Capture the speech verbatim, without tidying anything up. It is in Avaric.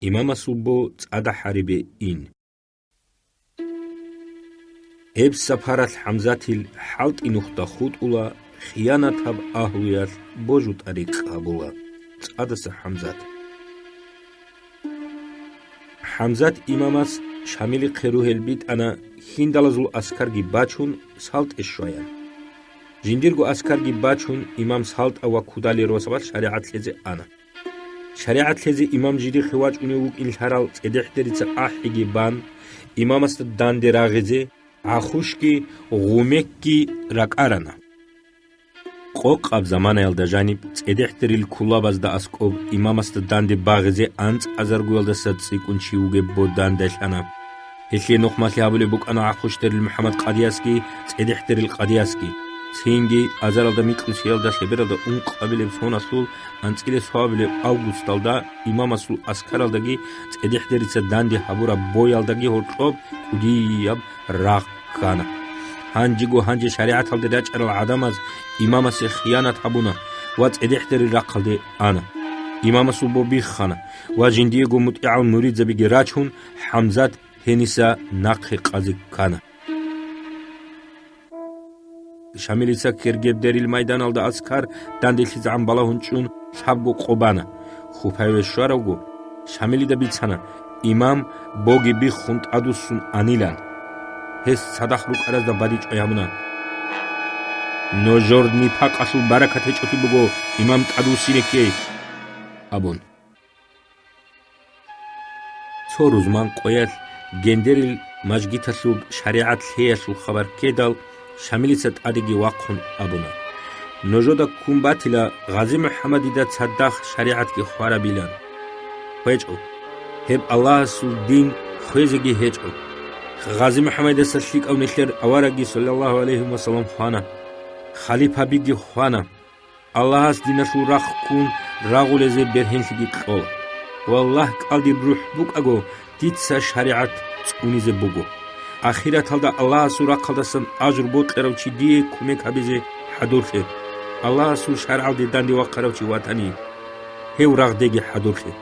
Имамасул бо цӀада хӀарибе ин. Гьеб сапаралъ ХӀамзатил хӀалтӀи нухда хутӀула, хиянатаб агьлуялъ божу-тӀари къабула. ЦӀадаса ХӀамзат. ХӀамзат имамас Шамилихъе ругьел битӀана, хьиндалазул аскарги бачун, СалтӀе щваян. Жиндирго аскарги бачун, имам СалтӀа ва Кудали росабалъ шаригӀат лъезе ана. ШаригӀат лъезе имам жидехъе вачӀунев вукӀин лъарал ЦӀедехӀдерица ахӀиги бан, имамасда данде рагъизе, гӀахущги гъумекги ракӀарана. Къокъаб заманаялда жаниб ЦӀедехӀдерил кулабазда аскӀоб имамасда данде багъизе анцӀазаргоялдаса цӀикӀкӀун чи вугеб бо дандалъана. Гьелъие нухмалъи гьабулеб букӀана гӀахущдерил МухӀаммад къадиясги ЦӀедехӀдерил къадиясги. Цинги азаралда микьусиялда лъебералда ункъабилеб соналъул анцӀила цоабилеб августалда имамасул аскаралдаги ЦӀедехӀдерица данде гьабураб боялдаги гьоркьоб кӀудияб рагъ ккана. Гьанжего гьанже шаригӀаталде рачӀарал гӀадамаз имамасе хиянат гьабуна ва ЦӀедехӀдерил рахъалде ана. Имамасул бо биххана ва жиндиего мутӀигӀал муридзабиги рачун, ХӀамзат гьениса нахъе къазе ккана. Шамилица Кергебдерил майданалда аскар данделъизегӀан балагьун чӀун лъабго къо бана. Хупаве щваравго, Шамилида бицана, имам боги биххун тӀадвуссун анилан. Гьес цадахъ рукӀаразда бадибчӀвай гьабуна. «Нужер нипакъалъул баракат гьечӀолъи буго, имам тӀадвуссине ккей», – абун. Цо рузман къоялъ гендерил мажгиталъуб шаригӀат лъеялъул хабар ккедал, Шамилица тӀадеги вахъун абуна: «Нужеда ккун батила Гъази МухӀаммадида цадахъ шаригӀатги хварабилан. ГьечӀо, гьеб Аллагьасул дин хвезеги гьечӀо. Гъази МухӀаммадидаса лъикӀав нилъер аварагги саллаллагьу гӀалайгьи вассалам хвана, халифабиги хвана. Аллагьас диналъул рахъ ккун рагъулезе бергьенлъиги кьола. Валлагь, кӀал дир рухӀ букӀаго, дица шаригӀат цӀунизе буго. Ахираталда Аллагьасул рахъалдасан ажр бокьарав чи дие кумек гьабизе хӀадурлъе. Аллагьасул шаргӀалде данде вахъарав чи ватани, гьев рагъдеги хӀадурлъе».